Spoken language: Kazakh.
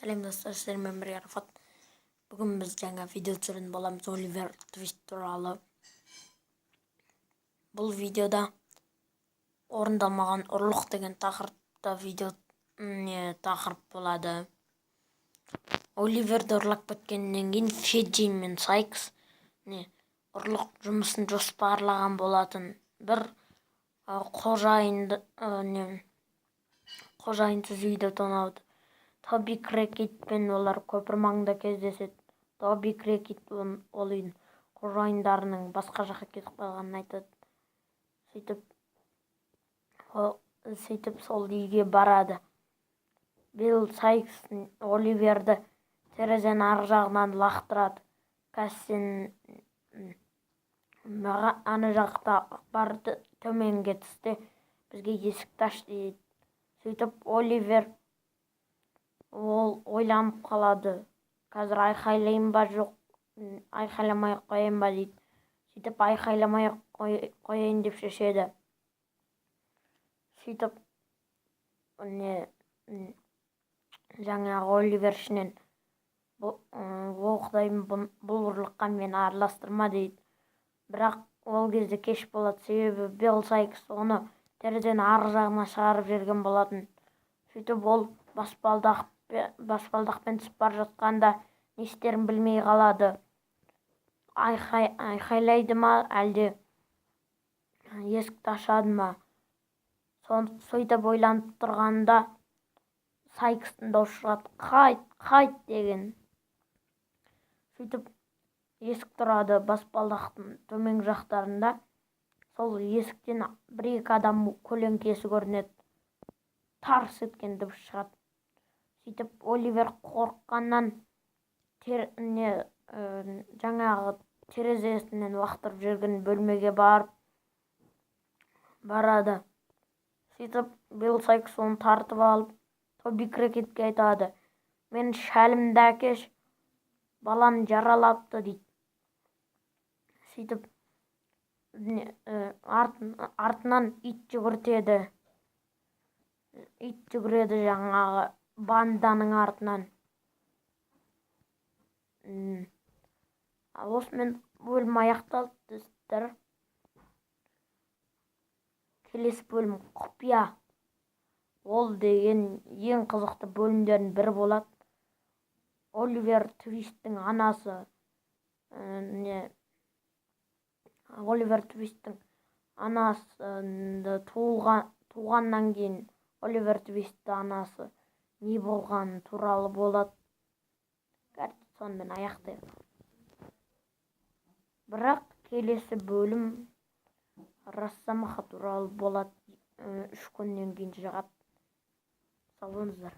Сәлем, достар! Сіздермен бірге Арафат. Бүгін біз жаңа видео түсіретін боламыз Оливер Твист туралы. Бұл видеода орындалмаған ұрлық деген тақырыпта видео не тақырып болады. Оливерді ұрлап кеткеннен кейін Феджин мен Сайкс не ұрлық жұмысын жоспарлаған болатын. Бір қожайынды не қожайынсыз үйді тонауды. Тоби Крекетпен олар көпір маңында кездеседі. Тоби Крекет ол үйдің қожайындарының басқа жаққа кетіп қалғанын айтады. Сөйтіп сол үйге барады. Билл Сайкс Оливерді терезенің арғы жағынан лақтырады. Қазір сен ана жақта бар, төменге түс те, бізге есікті аш дейді. Сөйтіп Оливер ол ойланып қалады: қазір айқайлайын ба, жоқ, айқайламай ақ қояйын ба дейді. Сөйтіп айқайламай ақ қояйын деп шешеді. Сөйтіп не жаңағы Оливер ішінен: «О, құдайым, бұл ұрлыққа мені араластырма», – дейді. Бірақ ол кезде кеш болады, себебі Билл Сайкс оны терезенің арғы жағына шығарып жіберген болатын. Сөйтіп ол баспалдақпен түсіп бара жатқанда не істерін білмей қалады: айқайлайды ма, әлде есікті ашады ма? Сөйтіп ойланып тұрғанда Сайкстың даусы шығады: «Қайт, қайт!» – деген. Сөйтіп есік тұрады баспалдақтың төменгі жақтарында. Сол есіктен бір екі адам көлеңкесі көрінеді, тарс еткен дыбыс шығады. Сөйтіп Оливер қорыққаннан не жаңағы терезесінен лақтырып жіберген бөлмеге барып барады. Сөйтіп Билл Сайкс оны тартып алып, Тоби Крекетке айтады: «Мен шәлімді әкеш, баланы жаралапты», – дейді. Сөйтіп артынан ит жүгіртеді, ит жүгіреді жаңағы банданың артынан. Осымен бөлім аяқталды, достар. Келесі бөлім құпия. Ол деген ең қызықты бөлімдердің бірі болады. Оливер Твисттің анасы не Оливер Твисттің анасы туғаннан кейін Оливер Твистті анасы не болғаны туралы болады. Сонымен аяқтайық. Бірақ келесі бөлім Росомаха туралы болады, 3 күннен кейін шығады. Сау болыңыздар.